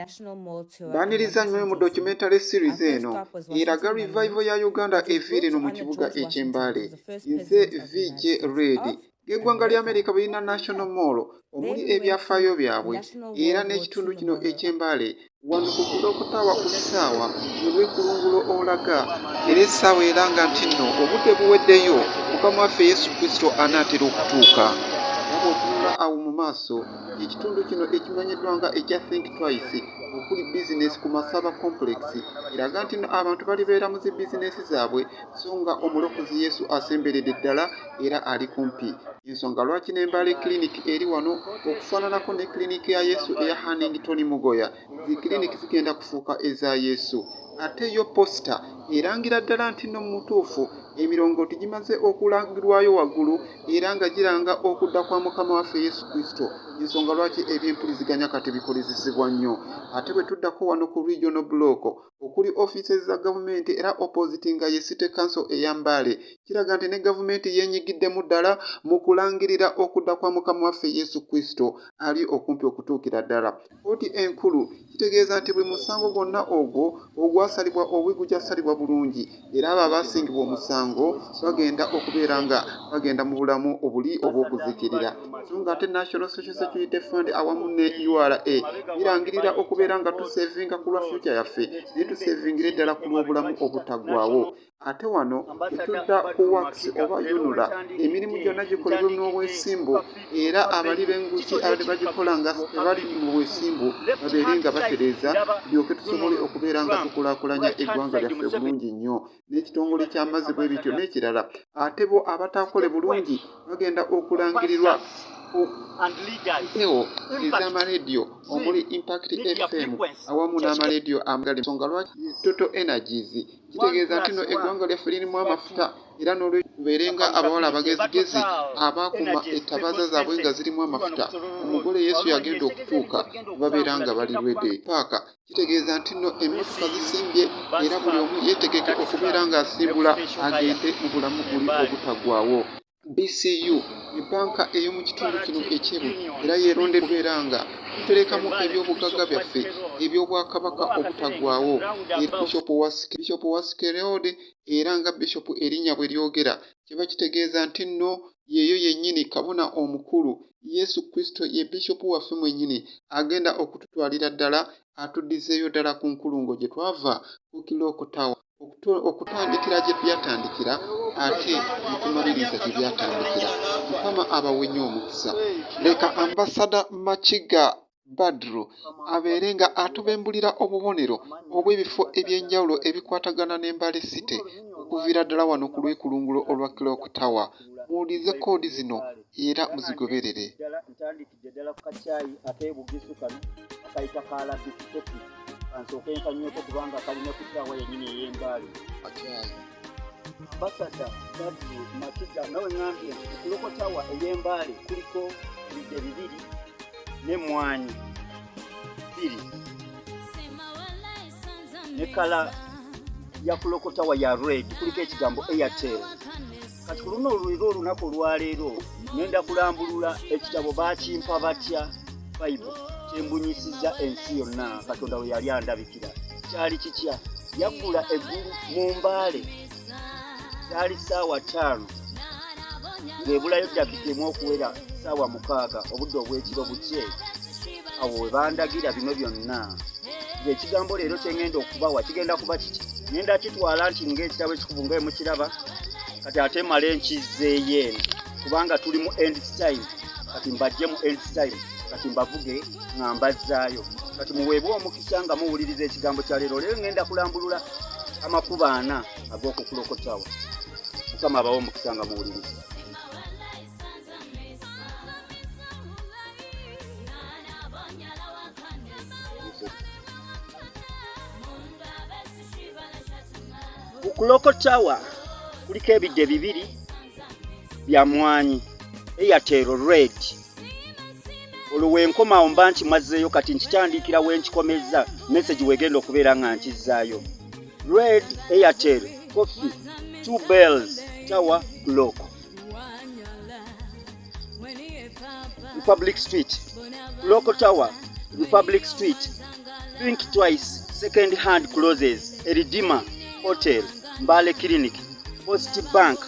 Mbaaniriza nnyo mu documentary series eno eraga revival ya Uganda eviire eno mu kibuga eky'e Mbale. Nze VJ Red. Ng'eggwanga lya Amerika bwe lirina National Mall omuli ebyafaayo byabwe era n'ekitundu kino eky'e Mbale wano ku Clock Tower ku ssaawa we lwekulungulo olaga era essaawa eranga nti nno obudde buweddeyo Mukama waffe Yesu Kristo anaatera okutuuka. Nga bw'otunula awo mu maaso Ekitundu kino ekimanyiddwa nga ekya Think Twice okuli bizinesi ku Masaba Complex eraga nti no abantu balibeera mu zi bizinesi zaabwe so nga omulokozi Yesu asemberedde ddala era ali kumpi. Ensonga lwaki ne Mbale Clinic eri wano okufaananako ne clinic ya Yesu eya Hannington Mugoya zi clinic zigenda kufuuka eza Yesu. Ate yo posita erangira ddala nti no mu butuufu emirongooti gimaze okulangirwayo waggulu era nga giranga okudda kwa Mukama waffe Yesu Kristo, y'ensonga lwaki eby'empuliziganya kati bikolezesebwa nnyo. Ate bwe tuddako wano ku Regional Block okuli offices za gavumenti era opposite nga ye City Council eya Mbale, kiraga nti ne gavumenti yeenyigiddemu ddala mu kulangirira okudda kwa Mukama waffe Yesu Kristo ali okumpi okutuukira ddala. Kkooti enkulu kitegeeza nti buli musango gwonna ogwo ogwasalibwa obubi gugyasalibwa bulungi era abo abaasingibwa omusango bagenda okubeera nga bagenda mu bulamu obuli obw'okuzikirira. So nga ate National Social Security Fund awamu ne URA birangirira okubeera nga tusevinga ku lwa future yaffe naye tusevingire ddala ku lw'obulamu obutaggwaawo. Ate wano tetudda ku wax oba UNRA, emirimu gyonna gikolebwe n'obwesimbu era abali b'enguzi abadde bagikola nga tebali mu bwesimbu babeere nga batereeza tulyoke tusobole okubeera nga tukulaakulanya eggwanga lyaffe bulungi nnyo n'ekitongole ky'amazzi bwe bityo n'ekirala. Ate bo abataakole bulungi bagenda okulangirirwa ku mpewo ez'amaleediyo omuli Impact FM awamu n'amaleediyo amalala ensonga lwaki Total Energies Kitegeeza nti no eggwanga lyaffe lirimu amafuta era n'olwekyo tubeere nga abawala abagezigezi abaakuma ettabaaza zaabwe nga zirimu amafuta, omugole Yesu y'agenda okutuuka ne babeera nga bali ready. Paaka kitegeeza nti no emmotoka zisimbye era buli omu yeetegeke okubeera ng'asimbula agende mu bulamu buli obutaggwaawo. BCU ye bbanka ey'omu kitundu kino eky'e era yeeronde okubeera nga tuterekamu eby'obugagga byaffe eby'Obwakabaka obutaggwaawo. Era Bishop wa Bishop wa Skereod era nga Bishop erinnya bwe lyogera kiba kitegeeza nti nno y'eyo yennyini Kabona Omukulu, Yesu Kristo ye Bishop waffe mwennyini agenda okututwalira ddala atuddizeeyo ddala ku nkulungo gye twava ku Clock Tower. Okutandikira gye byatandikira ate ne tumaliriza gye byatandikira. Mukama abawe nnyo omukisa. Leka Ambassador Makiga Badru abeere nga atubembulira obubonero obw'ebifo eby'enjawulo ebikwatagana ne Mbale City okuviira ddala wano ku lwekulungulo olwa Clock Tower. Muwulirize koodi zino era muzigoberere. Ntandikidde ddala ku kacaayi ak'ebugisu kano bakayita ka Arabic coffee kansooke nkanyweko kubanga kalina ku ssaawa yennyini ey'embaale kacaayi. Ambasada Badru Makiga nga bwe ŋŋambye nti ku Clock Tower ey'embaale kuliko ebidde bibiri n'emmwanyi bbiri ne kala ya Clock Tower ya red kuliko ekigambo Airtel. Kati ku luno olwera olunaku olwaleero ngenda kulambulula ekitabo baakimpa batya Bible kyembunyisizza ensi yonna Katonda we yali andabikira. Kyali kitya? Yaggula eggulu mu mbaale, zaali ssaawa ttaano ng'ebulayo ddakika emu okuwera ssaawa 6 obudde obw'ekiro bukye. Awo we bandagira bino byonna ng'ekigambo leero kye ngenda okubawa kigenda kuba kiki? Ngenda kitwala nti ng'ekitabo ekikubu nga emukiraba kati ate male nkizzeeyo eno kubanga tuli mu end time kati mbajje mu end time kati mbavuge nga mbazzaayo kati muweebwe omukisa nga muwuliriza ekigambo kya leero leero ngenda kulambulula amakubo ana ag'okukulokotawa mukama abawe omukisa nga muwuliriza. Ku Clock Tower kuliko ebidde bibiri bya mwanyi Airtel Red. Olwo wenkomawo mba nkimazzeeyo kati nkitandikira wenkikomezza message wegenda okubeera nga nkizzaayo. Red Airtel Coffee two bells tower clock. Republic Street, Clock Tower, Republic Street. Think twice second hand closes Eridima Hotel Mbale Clinic Post Bank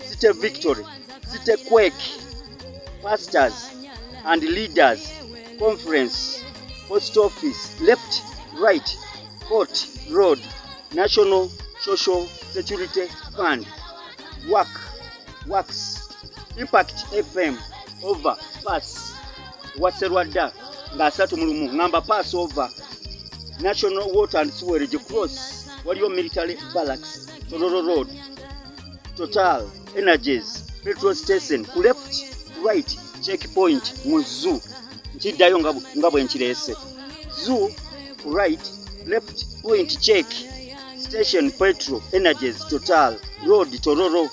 City Victory City Quake Pastors and Leaders Conference Post Office Left Right Court Road National Social Security Fund Work Works Impact FM Over Pass Waserwadda nga 31 ngamba pass over National Water and Sewerage Cross waliyo Military Barracks Tororo Road Total Energies Petrol Station ku left right checkpoint mu zoo nkiddayo nga bwe nkireese zoo right left point check station petrol energies total road Tororo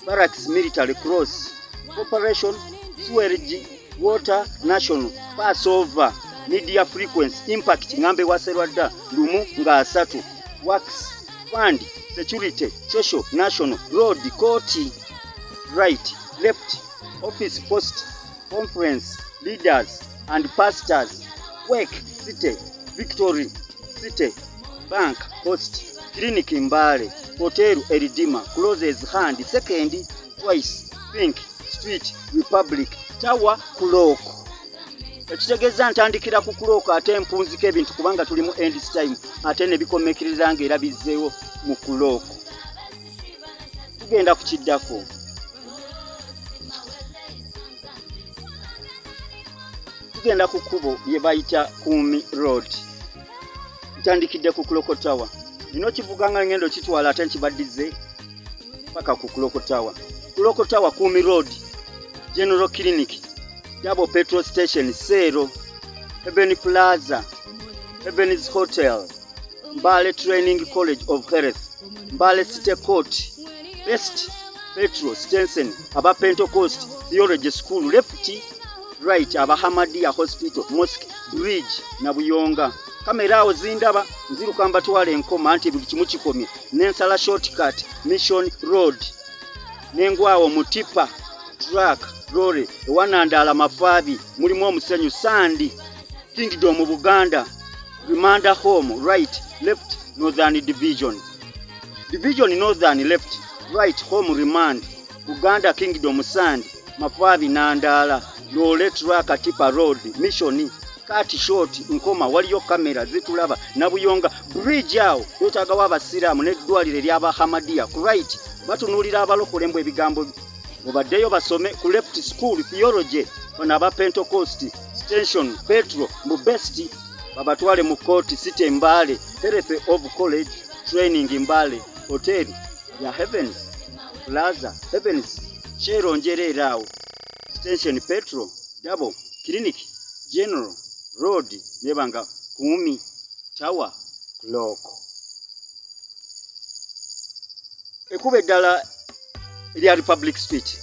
Barracks Military Cross Corporation Sewerage Water National Passover Media Frequency Impact ngambe waserwadda lumu nga asatu Works Fund Security Social National Road Court Right Left Office Post Conference Leaders and Pastors Work City Victory City Bank Post Clinic Mbale Hotel Eridima Closes Hand Second Twice Pink Street Republic Tower Clock ekitegeeza ntandikira ku clock ate mpunzika ebintu kubanga tuli mu end time ate ne bikomekereza nga era bizzeewo mu clock. Tugenda ku kiddako. Tugenda ku kkubo lye bayita Kumi Road. Ntandikidde ku Clock Tower. Nina okivuga nga ngendo kitwala ate nkibaddize paka ku Clock Tower. Clock Tower, Kumi Road, General Clinic, Double Petrol Station, Seero, Heaven Plaza, Heavens Hotel, Mbale Training College of Health, Mbale City Court, Best Petrol Station, aba Pentecost Theology School, left right aba Hamadia Hospital, Mosque Bridge, Nabuyonga. Kamera awo zindaba nziruka mbatwala enkoma nti buli kimu kikomye nensala shortcut Mission Road nengwawo mutipa truck lorry ewanandaala mafaabi mulimu omusenyu sandi Kingdom Buganda Reminder Home right left Northern Division Division Northern left right Home Remand Buganda Kingdom Sand Mafaabi Nandaala Lole Truck Tipa Road Mission Kati Short Nkoma waliyo kamera zitulaba Nabuyonga Bridge awo wetagawo abasiraamu n'eddwaliro ery'Abahamadia ku right batunuulira abalokole mbu ebigambo mubaddeyo basome ku left school theology bano aba Pentecost Station Petro mu best babatwale mu kooti City Mbale Health of College Training Mbale Hotel ya Heavens Plaza Heavens Shell Njereera awo Station Petro Double Clinic General Road nebanga Kumi Tower Clock. Ekuba eddala erya Republic Street.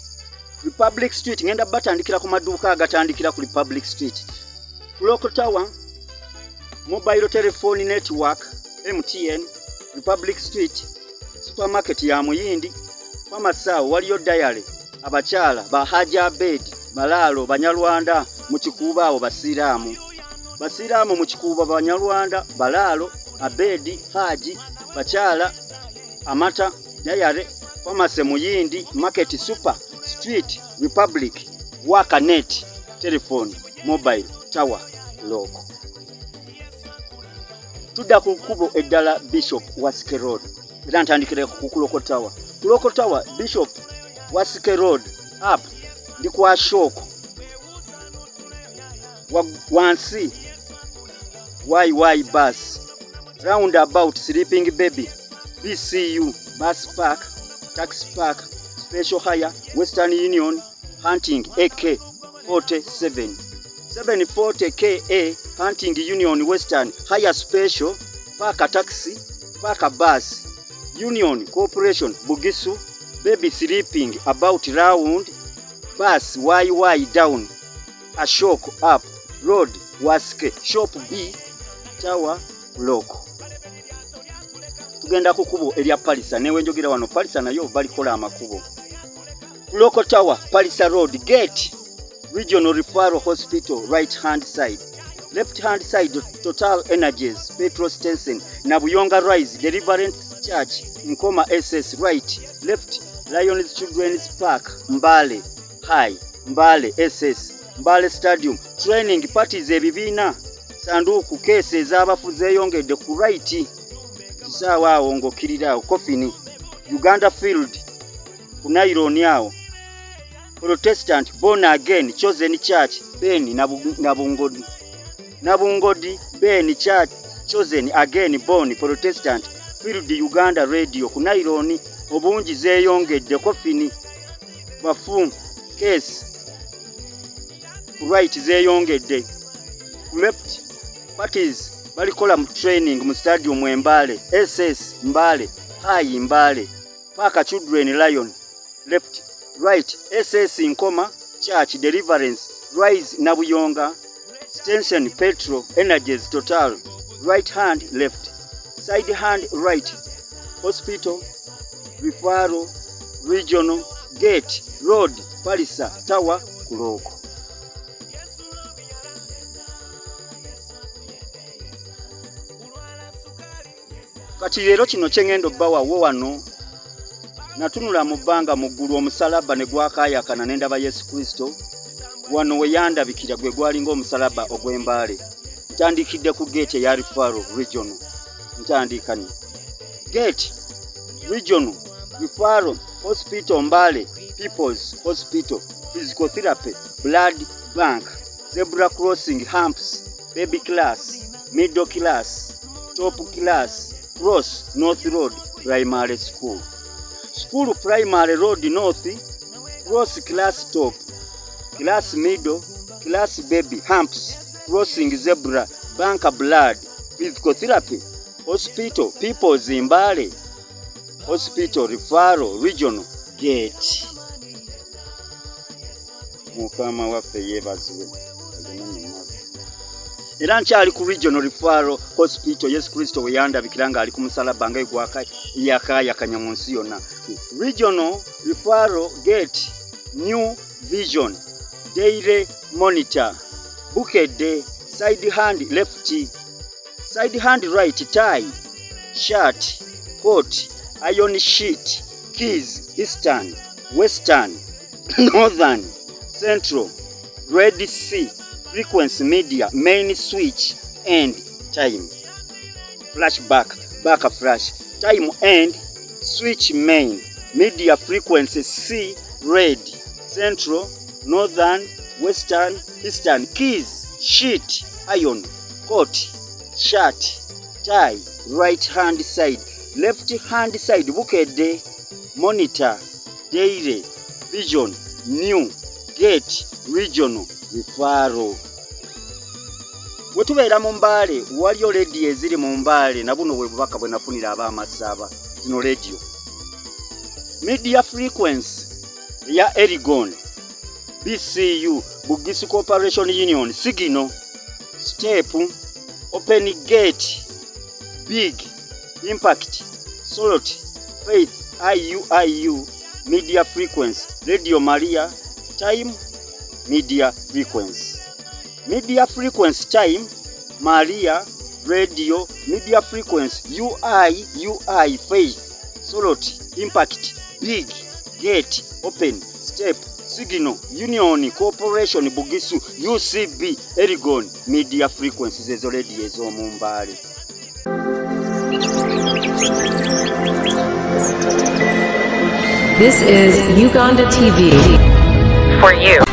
Republic Street ngenda batandikira ku maduuka agatandikira ku Republic Street. Clock Tower, Mobile Telephone Network, MTN, Republic Street, supermarket ya Muyindi, pharmacy awo waliyo dayale, abakyala ba Haji Abed, Balaalo, Banyarwanda mu Kikuubo awo Basiraamu. Basiraamu mu Kikuubo Banyarwanda, Balaalo, Abedi, Haji, bakyala, Amata, Dayare, Pharmacy Muyindi, Market Super, Street, Republic, Wakanet, Telephone, Mobile, Tower, Lock. Tudda ku kkubo eddala Bishop Wasike Road. Era ntandikira ku Clock Tower. Clock Tower, Bishop Wasike Road, up, ndi kwa Shoko. Wansi, YY Bus, Roundabout, Sleeping Baby, BCU, Bus Park, Taxi Park, Special Hire, Western Union, Hunting, AK 47. 740 KA, Hunting Union Western, Hire Special, Park Taxi, Park Bus, Union Corporation, Bugisu, Baby Sleeping, About Round, Bus YY Down, Ashok Up, Road, Waske, Shop B, Tower, Block. Tugenda ku kkubo erya Palisa, newe njogera wano Palisa nayo balikola amakubo. Clock Tower, Palisa Road, Gate, Regional Referral Hospital, right hand side. Left hand side Total Energies Petro Stenson Nabuyonga Rise Deliverance Church Nkoma SS right left Lions Children's Park Mbale High Mbale SS Mbale Stadium Training parties ebibiina sanduuku keesi ez'abafu zeeyongedde ku right kisaawe awo ng'okkirira awo Coffin Uganda Field ku nylon awo Protestant Born Again Chosen Church Ben Nabungodi Nabungodi Ben Church Chosen Again Born Protestant Field Uganda Radio ku nylon obungi zeeyongedde coffin bafu case ku right zeeyongedde ku left parties balikola mu training mu stadium e Mbale SS Mbale High Mbale Park Children Lion left right SS Nkoma Church Deliverance Rise Nabuyonga Station Petro Energies Total right hand left side hand right hospital referral regional gate road Palisa Tower Kuloko. Kati leero kino kyengenda obbawa wo wano natunula mu bbanga mu ggulu omusalaba ne gwakaayakana ne ndaba Yesu Kristo wano we yandabikira gwe gwalinga omusalaba ogw'embaale. Ntandikidde ku gate eya referral regional, ntandika ni gate regional referral hospital Mbale People's Hospital physical therapy blood bank zebra crossing humps baby class middle class top class cross North Road Primary School school primary road north cross class top class middle class baby humps crossing zebra bank blood physical therapy hospital People's Mbale Hospital referral regional gate. Mukama waffe yeebazibwe. Era nkyali ku regional referral hospital Yesu Kristo we yandabikira ng'ali ku musalaba nga egwaka yakaayakanya mu nsi yonna. Regional referral gate New Vision Daily Monitor Bukedde side hand left side hand right tie shirt coat iron sheet keys eastern western northern central Red Sea frequency media main switch and time flashback back flash time end switch main media frequency C red central northern western eastern keys sheet iron coat shirt tie right hand side left hand side Bukedde Monitor Daily Vision New Gate Regional Referral. We tubeera mu Mbaale waliyo rediyo eziri mu Mbaale na buno bwe bubaka bwe nafunira ab'Amasaba zino rediyo media frequency eya Erigon BCU Bugisu Corporation Union Signal Step Open Gate Big Impact Salt Faith IUIU Media Frequency Radio Maria Time Media Frequency Media Frequency Time Maria Radio Media Frequency UI UI Faith Salt Impact Big Gate Open Step Signal Union Corporation Bugisu UCB Erigon Media Frequencies ezo radio ez'omu Mbale. This is Uganda TV. For you.